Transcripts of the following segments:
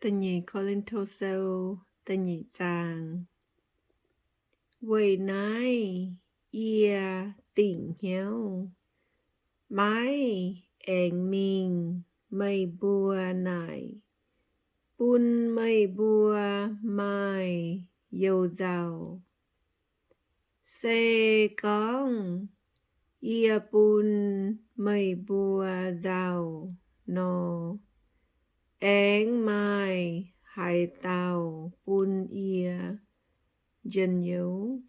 Da'nyeic Ko^lin^to Sou da'nyeic zaang. Weic naaiv yie dingc hnyouv maiv aengx mingh meih mbuo naaic, bun meih mbuo maaih you-nzauh. Se gorngv yie bun meih mbuo nzauh nor, aengx maaih haaix dauh bun yie njien-youh?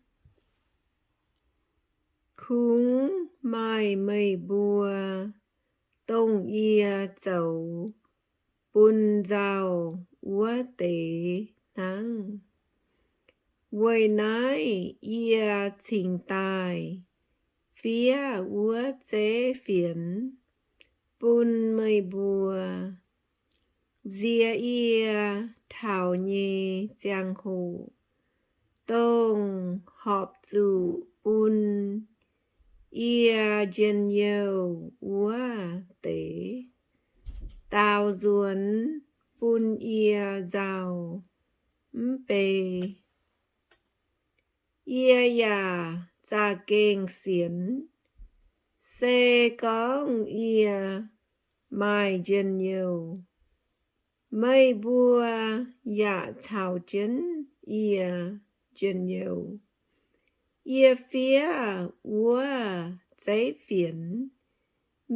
Kungx maaih meih mbuo, dongh yie zoux bun nzauh wuov deix hnangv. Weic naaiv yie cingx daaih fiev wuov zeiv fienx bun meih mbuo. Nziex yie taux nyei ziangh hoc, dongh horpc zuqc bun yie njien-youh wuov deix daaux nzuonx bun yie nzauh mv bei. Yie yaac za'gengh sienx, se gorngv yie maaih njien-youh, meih mbuo yaac caux jienv yie njien-youh. Yie fiev wuov zeiv fienx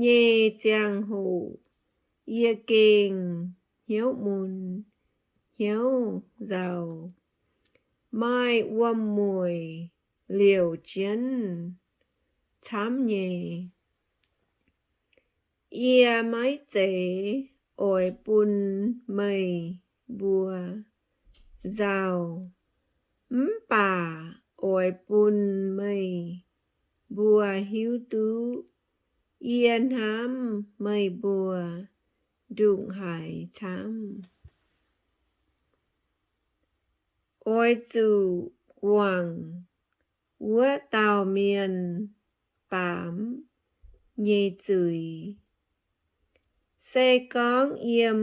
nyei ziangh hoc, yie gengh hnyouv mun hnyouv nzauh, maaih wuom mueic liouc jienv camv nyei. Yie maiv zeiz oix bun meih mbuo nzauh, mv baac oix bun meih mbuo hiuv duqv yie hnamv meih mbuo ndongc haaix camv. Oix zuqc guangc wuov dauh mienh baamz nyei zuiz. Se gorngv yiem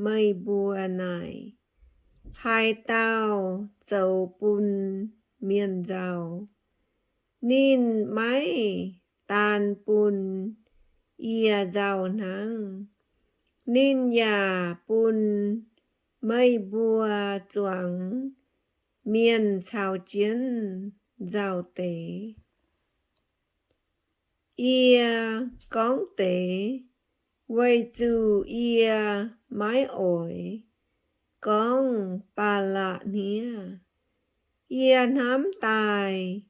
meih mbuo naaic haaix dauh zoux bun mienh nzauh, ninh maiv daan bun yie nzauh hnangv, ninh yaac bun meih mbuo zuangx mienh caux jienv nzauh deix. Yie gorngv deix weic zuqc yie maiv oix gorngv ba'laqc hniev. Yie hnamv daaih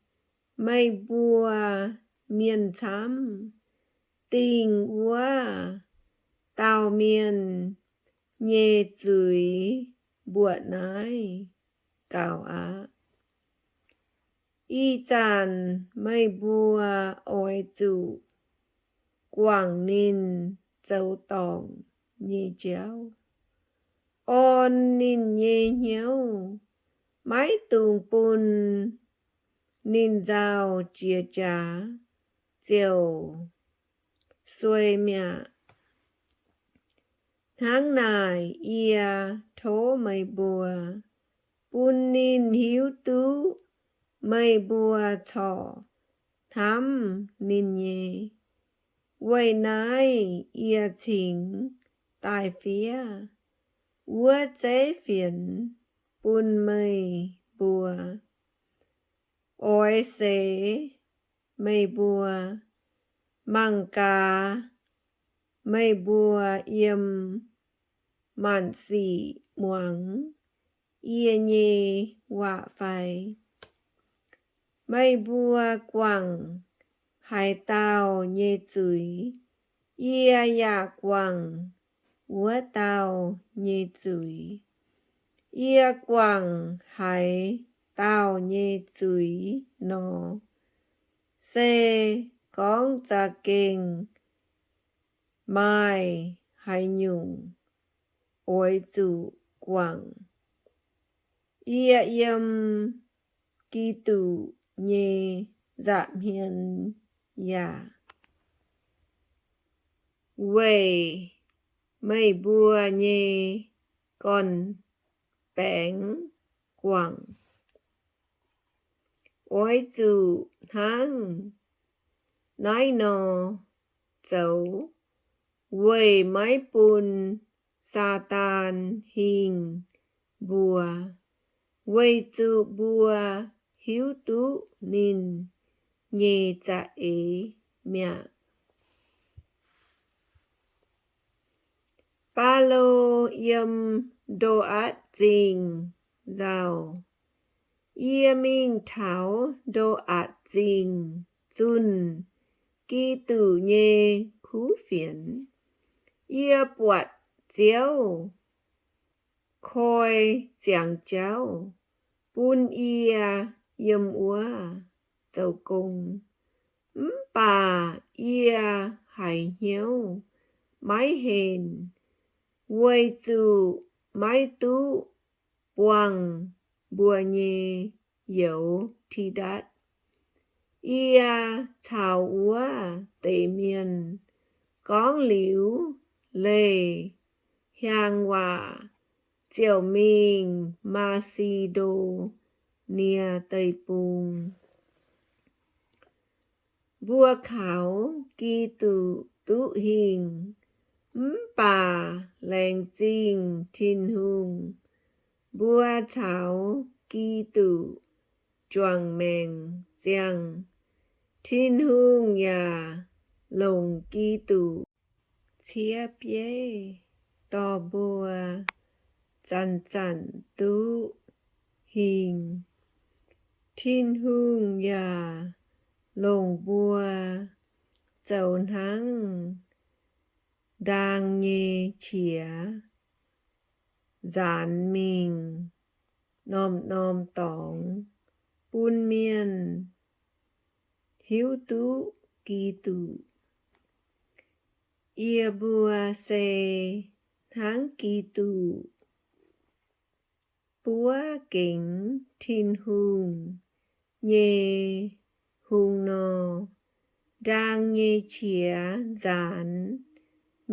meih mbuo mienh camv dingc wuov dauh mienh nyei zuiz mbuoqc naaiv gaux aqv. Ih zanc meih mbuo oix zuqc guangc ninh zoux dorngc nyei jauv, orn ninh nyei hnyouv, maiv dungx bun ninh nzauh jiex jaax ziouc sueih mi'aqv. Hnangv naaic yie tov meih mbuo bun ninh hiuv duqv meih mbuo corc hnamv ninh nyei. Weic naaiv yie cingx daaih fiev wuov zeiv fienx bun meih mbuo. Oix seix meih mbuo, mangc gaax meih mbuo yiem maanc sic muangx yie nyei waac fai. Meih mbuo guangc haaix dauh nyei zuiz, yie yaac guangc wuov dauh nyei zuiz. Yie guangc haaix dauh nyei zuiz nor, se gorngv za'gengh maaih haaix nyungc oix zuqc guangc, yie yiem Giduc nyei nza'hmien yaac weic meih mbuo nyei gorn-baengx guangc. Oix zuqc hnangv naaiv nor zoux weic maiv bun Saadaan hingh mbuo, weic zuqc mbuo hiuv duqv ninh nyei za'eix mi'aqv. Baulo yiem Ndo^atc Zingh nzauh. Yie mingh taux Ndo^atc Zingh zunh Giduc nyei kuv fienx. Yie buatc Ziouv koi ziangx jauv bun yie yiem wuov zoux gong. Mv baac yie haiz hnyouv maiv henh, weic zuqc maiv duqv buangh mbuo nyei youz Tidatv. Yie caux wuov deix mienh gorngv liuz leih hiaang waac ziouc mingh Maa^si^ndo^nie Deic-Bung. Mbuo kaux Giduc duqv hingh, mv baac laengz zingh Tin-Hungh, mbuo caux Giduc juangc maengc ziangh. Tin-Hungh yaac longc Giduc ciev bieiv dorh mbuo zanc-zanc duqv hingh. Tin-Hungh yaac longc mbuo zoux hnangv ndaang nyei qiex nzaanx mingh norm-norm dorngx bun mienh hiuv duqv Giduc. Yie mbuo se hnangv Giduc buov gengx Tin-Hungh nyei hung nor, ndaang nyei qiex nzaanx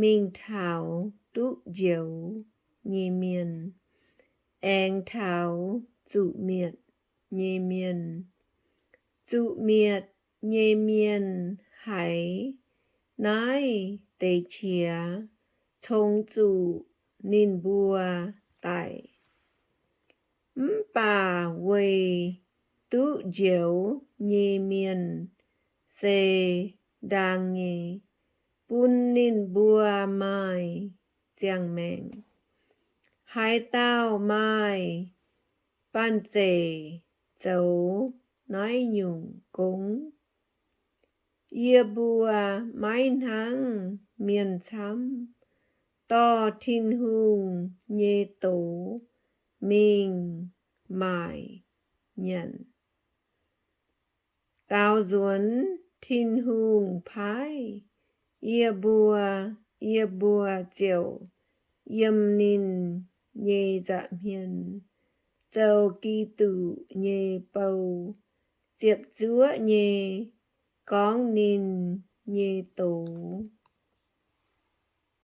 mingh taux duqv njoux nyei mienh, aengx taux zuqc mietc nyei mienh. Zuqc mietc nyei mienh haiz naaiv deix qiex congx zuqc ninh mbuo daic. Mv baac weic duqv njoux nyei mienh se ndaang nyei, bun ninh mbuo maaih ziangh maengc. Haaix dauh maaih banh zeic zoux naaiv nyungc gong? Yie mbuo maiv hnangv mienh camv, dorh Tin-Hungh nyei doz mingh maaic nyanc. Daaux nzuonx Tin-Hungh paaiv yie mbuo, yie mbuo ziouc yiem ninh nyei nza'hmien zoux Giduc nyei bou, ziepc zuoqv nyei gorngv ninh nyei doz.